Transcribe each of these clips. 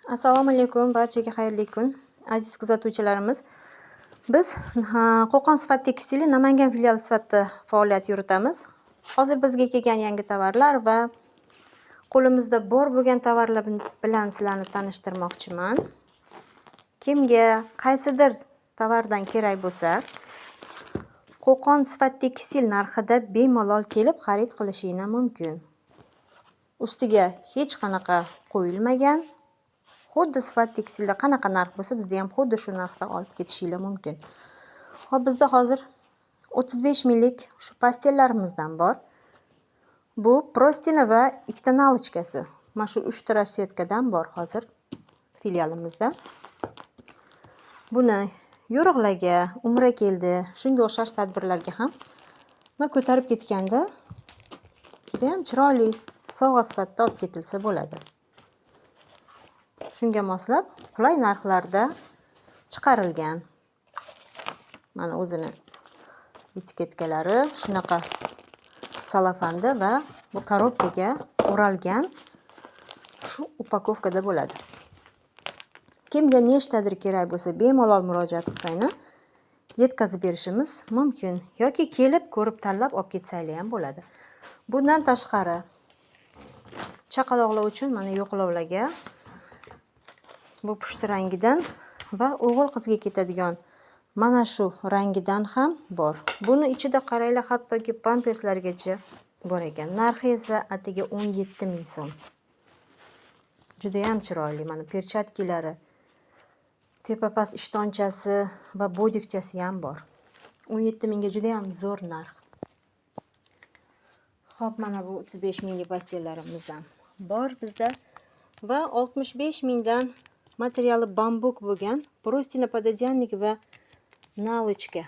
Assalomu alaykum, barchaga xayrli kun, aziz kuzatuvchilarimiz. Biz Qo'qon sifat tekstili Namangan filiali sifatida faoliyat yuritamiz. Hozir bizga kelgan yangi tovarlar va qo'limizda bor bo'lgan tovarlar bilan sizlarni tanishtirmoqchiman. Kimga qaysidir tovardan kerak bo'lsa, Qo'qon sifat tekstil narxida bemalol kelib xarid qilishinglar mumkin. Ustiga hech qanaqa qo'yilmagan. Xuddi sifat tekstilda qanaqa narx bo'lsa, bizda ham xuddi shu narxda olib ketishinglar mumkin. Xo'p, bizda hozir 35 minglik shu постель larimizdan bor. Bu простыня va ikkita наволочка si. Mana shu 3 ta расцветка dan bor hozir filialimizda. Buni yo'riqlarga, umra keldi, shunga o'xshash tadbirlarga ham buni ko'tarib ketganda juda ham chiroyli sovg'a sifatida olib ketilsa bo'ladi. Shunga moslab qulay narxlarda chiqarilgan. Mana o'zini etiketkalari shunaqa salofanda va bu коробка ga o'ralgan shu упаковка da bo'ladi. Kimga nechtadir kerak bo'lsa, bemalol murojaat qilsanglar, yetkazib berishimiz mumkin yoki kelib ko'rib tanlab olib ketsanglar ham bo'ladi. Bundan tashqari chaqaloqlar uchun mana yo'qlovlarga bu pushti rangidan va o'g'il qizga ketadigan mana shu rangidan ham bor. Buni ichida qaranglar, hattoki pamperslargacha bor ekan. Narxi esa atigi 17 ming so'm. Juda ham chiroyli. Mana перчатка lari, tepa past ishtonchasi va бодик chasi ham bor. 17 mingga juda ham zo'r narx. Xo'p, mana bu 35 minglik постель larimizdan bor bizda va 65 mingdan materiali bambuk bo'lgan простыня, пододеяльник va наволочка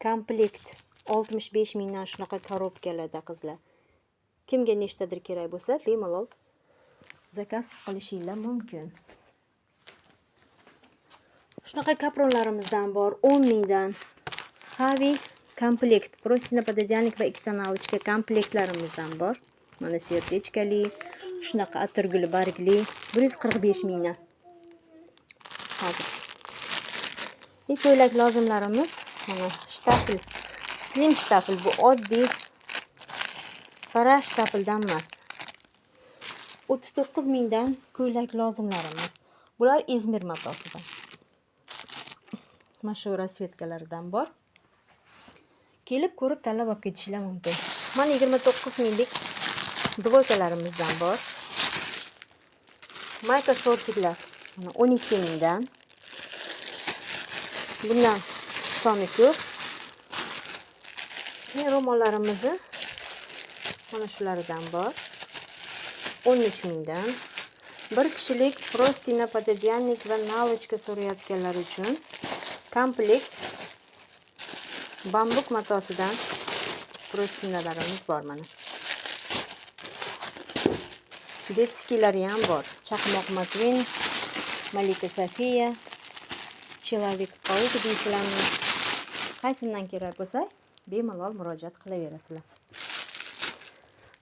komplekt 65 mingdan shunaqa коробка larda, qizlar. Kimga nechtadir kerak bo'lsa, bemalol заказ qilishinglar mumkin. Shunaqa kapronlarimizdan bor 10 mingdan. Havi komplekt, простыня, пододеяльник va ikkita наволочка komplektlarimizdan bor. Mana сердечка li, shunaqa atirgul bargli 145 mingdan. Hozir. И ko'ylak lozimlarimiz mana штапель, slim штапель, bu oddiy qora штапель dan emas. 39 mingdan ko'ylak lozimlarimiz. Bular Izmir matosidan. Mana shu расцветка laridan bor. Kelib ko'rib tanlab olib ketishinglar mumkin. Mana 29 minglik двойка larimizdan bor. Mayka шортик lar mana 12 mingdan. Bundan soni ko'p. Ro'mollarimizni mana shularidan bor. 13 mingdan. Bir kishilik простыня, пододеяльник va наволочка so'rayotganlar uchun komplekt bambuk matosidan простыня larimiz bor mana. Детский lari ham bor. Chaqmoq McQueen, Malika Sofiya, Человек Паук deysizlarmi? Qaysidan kerak bo'lsa, bemalol murojaat qilaverasizlar.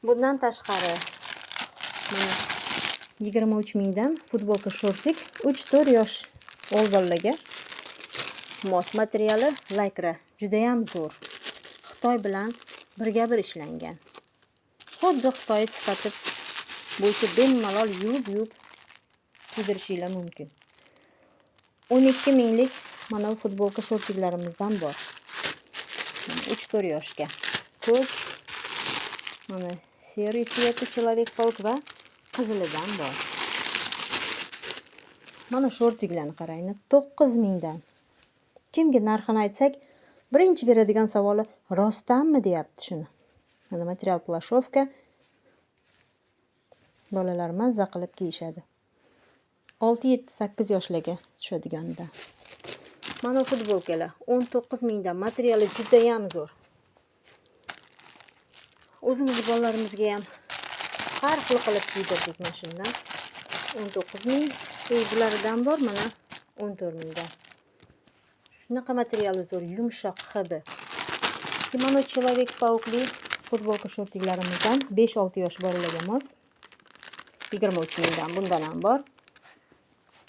Bundan tashqari mana 23 mingdan futbolka шортик 3-4 yosh o'g'il bolalarga mos, materiali лайкра, juda ham zo'r. Xitoy bilan birga bir ishlangan. Xuddi Xitoy sifati bo'yicha bemalol yuvib-yuvib kiydirishinglar mumkin. 12 minglik mana bu futbolka шортик larimizdan bor. 3-4 yoshga. Ko'k, mana серый цвета Человек Паук va qizilidan bor. Mana шортик larni qarang, 9 mingdan. Kimga narxini aytsak, birinchi beradigan savoli rostdanmi deyapti shuni. Mana material плащёвка. Bolalar mazza qilib kiyishadi. 6, 7, 8 yoshlarga tushadiganidan. Mana futbolkalar 19 mingdan, materiali juda ham zo'r. O'zimiz bolalarimizga ham har xil qilib kiydirdik mana shundan. 19 ming. Bularidan bor mana 14 mingdan. Shunaqa materiali zo'r, yumshoq hidi. Mana Человек Паук li futbolka шортик larimizdan 5-6 yosh bolalarga mos. 23 mingdan bundan ham bor.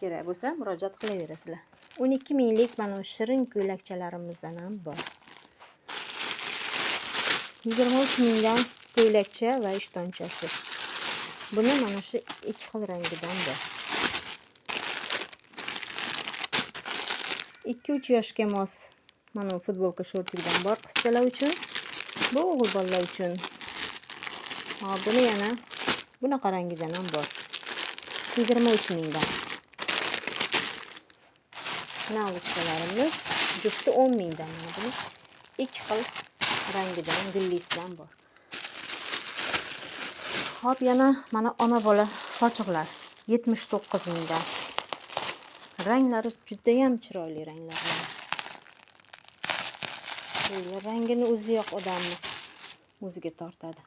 Kerak bo'lsa, murojaat qilaverasizlar. 12 minglik mana shirin ko'ylakchalarimizdan ham bor. 23 mingdan ko'ylakcha va ishtonchasi. Buni mana shu ikki xil rangidan bor. 2-3 yoshga mos mana bu futbolka shortikdan bor qizchalar uchun. Bu o'g'il bolalar uchun. Hop, buni yana bunaqa rangidan ham bor. 23 mingdan. Наволочка larimiz jufti 10 mingdan. Mana buni ikki xil rangidan, gullisidan bor. Hop, yana mana ona bola sochiqlar 79 mingdan. Ranglari juda ham chiroyli ranglar. Böyle rangini o'ziyoq odamni o'ziga tortadi.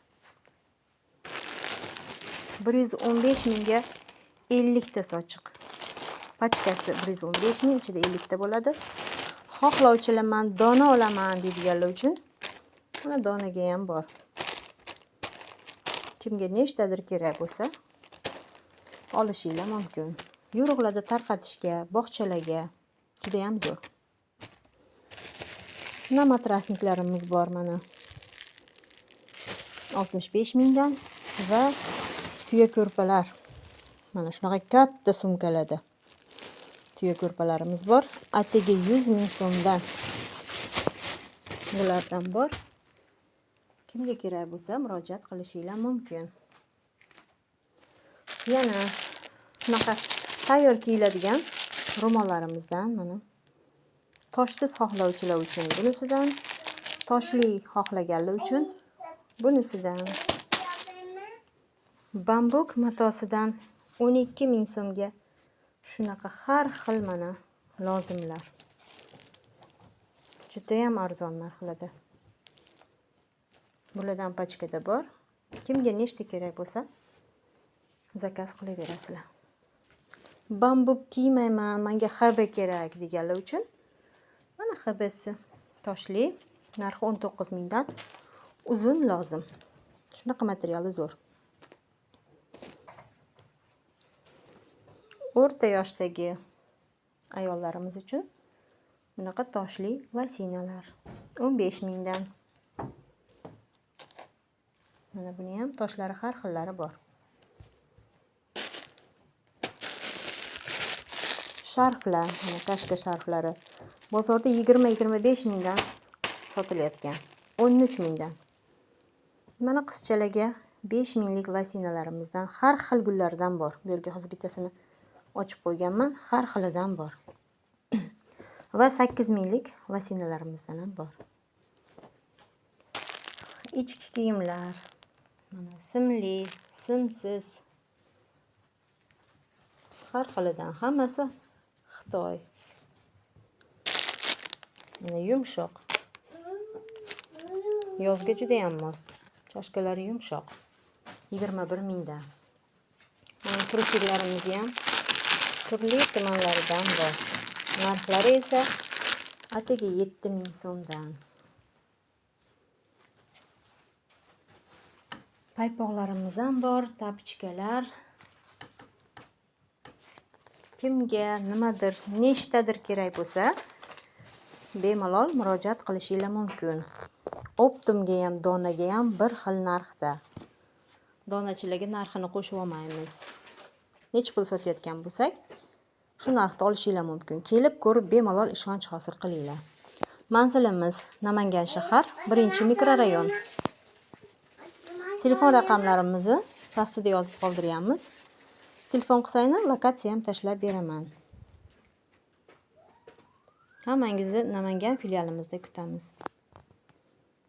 115 mingga 50 ta sochiq. Pachkasi 115 ming, ichida 50 ta bo'ladi. Xohlovchilar man dona olaman deydiganlar uchun mana donaga ham bor. Kimga nechtadir kerak bo'lsa olishinglar mumkin. Yo'riqlarda tarqatishga, bog'chalarga juda ham zo'r. Mana матрасник larimiz bor mana. 65 mingdan va tuya ko'rpalar. Mana shunaqa katta sumkalarda tuya ko'rpalarimiz bor. Atigi 100 ming so'mdan. Bulardan bor. Kimga kerak bo'lsa murojaat qilishinglar mumkin. Yana shunaqa tayyor kiyiladigan ro'mollarimizdan mana toshsiz xohlovchilar uchun bunisidan, toshli xohlaganlar uchun bunisidan. Bambuk matosidan 12 ming so'mga shunaqa har xil mana lozimlar. Juda ham arzon narxlarda. Bulardan pachkada bor. Kimga nechta kerak bo'lsa zakaz qilaverasizlar. Bambuk kiymayman, menga HB kerak deganlar uchun mana HBsi toshli, narxi 19 mingdan, uzun lozim. Shunaqa materiali zo'r. O'rta yoshdagi ayollarimiz uchun bunaqa toshli losinalar 15 mingdan. Mana buni ham toshlari har xillari bor. Sharflar, mana kashka sharflari bozorda 20-25 mingdan sotilayotgan. 13 mingdan. Mana qizchalarga 5 minglik losinalarimizdan har xil gullardan bor. Bu yerga hozir bittasini ochib qo'yganman, har xilidan bor. Va 8 minglik losinalarimizdan ham bor. Ichki kiyimlar, mana simli, simsiz, har xilidan, hammasi Xitoy. Mana yumshoq. Yozga juda ham mos. Chashkalari yumshoq. 21 mingdan. Mana trusiklarimiz ham turli tumanlaridan bor. Narxlari esa atigi 7 ming so'mdan. Paypoqlarimiz ham bor, tapochkalar. Kimga nimadir, nechtadir kerak bo'lsa, bemalol murojaat qilishinglar mumkin. Optimga ham, donaga ham bir xil narxda. Donachilarga narxini qo'shib olmaymiz. Necha pul sotayotgan bo'lsak, shu narxda olishinglar mumkin. Kelib ko'rib bemalol ishonch hosil qilinglar. Manzilimiz Namangan shahar, 1-mikrorayon. Telefon raqamlarimizni pastida yozib qoldiryapmiz. Telefon qilsanglar, lokatsiya ham tashlab beraman. Hammangizni Namangan filialimizda kutamiz.